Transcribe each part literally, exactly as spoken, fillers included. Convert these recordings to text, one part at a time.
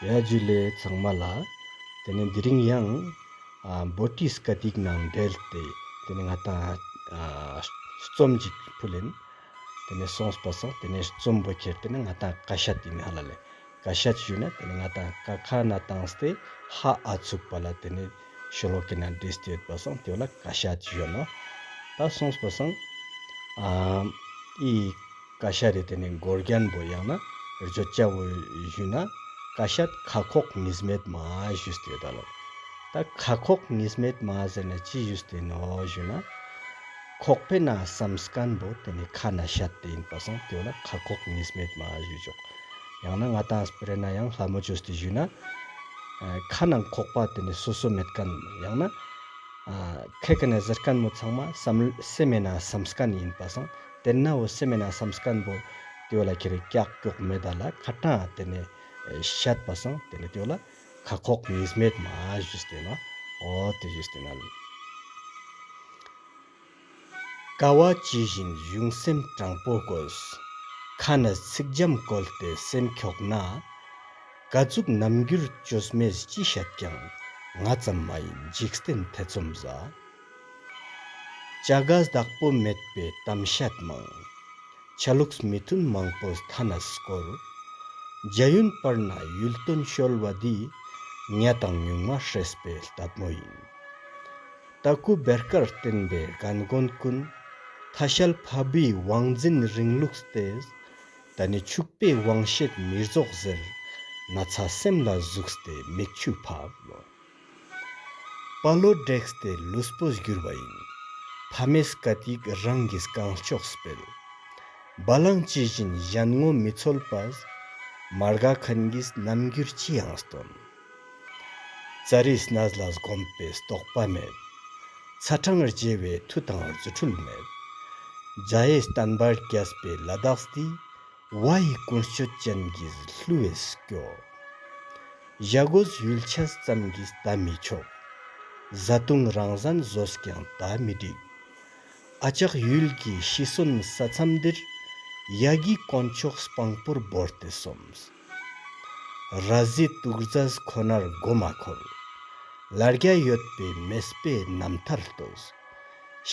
ཡ་ཇུ་ལེ་ཚང་མ་ལ། ཏེ་ནེ་དེ་རིང་ཡང་ཨ་བྷོ་ཊི་སྐད་ཡིག་ནང་འབྲེལ་ཏེ་ཏེ་ནེ་ང་དང་ཨ་རྩོམ་ཅིག་ཕུལ་ཨིན། ཏེ་ནེ་སོང་པ་སང་ཏེ་ནེ་རྩོམ་པོ་ཁྱེར་ཏེ་ནེ་ང་དང་ཀ་ཤད་ཨིན་ཧ་ལ་ལེ། ཀ་ཤད་ཞུ་ན་ཏེ་ནེ་ང་དང་ཀ་ཁ་ནེ་བཏང་སྟེ་ཧ་ཨ་ཚུག་པ་ལ་ཏེ་ནེ་ཤོ་ལོ་ཀའི་ནང་བྲིས་ཏེ་ཡོད་པ་སང་ཏེ་བོ་ལ་ཀ་ཤད་ཞུ་ནོག། ད་སོང་པ་སང་ཨ་འི་ཀ་ཤད་དི་ཏེ་ནེ་མགོ་རྒྱན་པོ་ཡང་ན་བརྗོད་བྱ་བོ་ཞུ་ན་ཀ་ཤད་ཁ་ཁོག་གཉིས་མེད་མ་ཞུས་ཏེ་ཡོད་ད་ལོ། ད་ཁ་ཁོག་གཉིས་མེད་མ་ཟེར་ན་ཅི་ཞུས་ཏེ་ནོག་ཞུ་ན་ཁོག་པའི་ནང་སམ་ཁན་བོ་ཏེ་ནེ་ཁ་ནེ་ཤད་དེ་ཨིན་པ་སང་ཏེ་བོ་ལ་ཁ་ཁོག་གཉིས་མེད་མ་ཞུ་ཆོག། ཡང་ན་ང་དང་སྤེར་ན་ཡང་ལྷ་མོ་ཅོས་ཏེ་ཞུ་ན་ཨ་ཁ་ནང་ཁོག་པ་ཏེ་ནེ་སོ་སོ་མེད་ཁན་ཡང་ན་ཨ་ཁེ་ཀ་ནེ་ཟེར་ཁན་བོ་ཚང་མ་སམ་སེམས་ནང་སམ་ཁན་ཨིན་པ་སང་ཏེ་ན་བོ་སེམས་ནང་སམ་ཁན་བོ་ཏེ་བོ་ལ་ཁྱེར་ཀྱག་ཀྱོག་མེད་ད་ལ་ཁ་ཏང་ཏེ་ནེ་ཤད་པ་སང་ཏེ་ནེ་ཏེ་བོ་ལ་ཁ་ཁོག་གཉིས་མེད་མ་ཞུས་ཏེ་ན་འོ་ཏེ་ཞུས་ཏེ་ན་ལེ། ཀ་བ་ཇི་བཞིན་གཞུང་སེམས་དྲང་པོ་དགོས། ཁ་ནས་ཚིག་འཇམ་བཀོལ་ཏེ་སེམས་འཁྱོག་ན། ཀ་ཟུག་རྣམ་འགྱུར་བཅོས་མས་ཅི་བཤད་ཀྱང་། ང་ཙམ་མ་ཡིན་འཇིག་རྟེན་ཐེ་ཚོམ་ཟ། བྱ་དགའ་བདག་པོ་མེད་པའི་གཏམ་བཤད་མང་། ཆ་ལུགས་མི་མཐུན་མང་པོས་ཐ་ན་སྐོར། རྒྱ་ཡོན་པར་ན་ཡུལ་དོན་ཤོལ་བ་འདི། ཉ་དང་ཉུང་མ་ཧྲེས་པའི་ལྟད་མོ་ཡིན། ཏ་ཀུ་བེར་ཀར་བརྟེན་པའི་རྒན་རྒོན་ཀུན། ཐ་ཤལ་ཕ་བུའི་དབང་འཛིན་རིང་ལུགས་ཏེ། ཏ་ནི་ཕྱུག་པའི་དབང་ཤེད་མི་རྫོགས་ཟེར། ན་ཚ་སེམས་ལ་ཟུག་སྟེ་མིག་ཆུ་ཕབ། དཔའ་བློ་འབྲེགས་ཏེ་ལུས་པོ་བསྒྱུར་བ་ཡིན། ཕ་མའི་སྐད་ཡིག་རང་གིས་གང་ལྕོགས་སྤེལ། བ་ལང་ཇི་བཞིན་གཞན་ངོ་མི་འཚོལ་པས། མ་དགའ་མཁན་གྱིས་རྣམ་འགྱུར་ཅི་ཡང་སྟོན། ཙཱ་རིའི་གནས་ལ་བསྒོམས་པའི་རྟོགས་པ་མེད། ཚ་གྲང་བརྗེ་བའི་མཐུ་དང་རྫུ་འཕྲུལ་མེད། རྒྱ་ཡེ་བསྟན་པར་རྒྱས་པའི་ལ་དྭགས་འདི། བ་ཡི་ཀུན་སྤྱོད་ཅན་གྱིས་བསླུ་བས་སྐྱོ། བྱ་རྒོད་ཡུལ་ཆས་ཙམ་གྱིས་ད་མི་ཆོག། བཟའ་བཏུང་རང་བཟང་བཟོས་ཀྱང་ད་མི་འགྲིག། ཨ་ཅག་ཡུལ་གྱི་ཤི་གསོན་ས་མཚམས་འདིར། ཡ་གི་དཀོན་མཆོག་སྤང་པོར་བོར་ཏེ་སོམས། ར་བཟི་དུག་རྫས་ཁོ་ནར་མགོ་མ་འཁོར། ལ་རྒྱ་ཡོད་པའི་མེས་པོའི་རྣམ་ཐར་ལྟོས།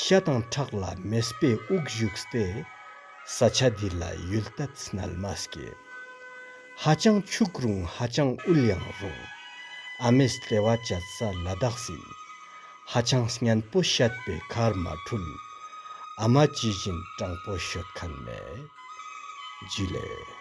ཤ་དང་ཁྲག་ལ་མེས་པོའི་དབུགས་ཞུགས་ཏེ། ས་ཆ་འདི་ལ་ཡུལ་དད་སྣལ་མ་སྐྱེས། ཧ་ཅང་ཕྱུག་རུང་ཧ་ཅང་དབུལ་ཡང་རུང་། ཨ་མའི་ལྟེ་བ་བཅད་ས་ལ་དྭགས་ཡིན། ཧ་ཅང་སྙན་པོ་བཤད་པའི་ཁར་མ་འཁྲུལ། ཨ་མ་ཇི་བཞིན་དྲང་པོ་ཤོད་མཁན་མེད། ཇུ་ལེ།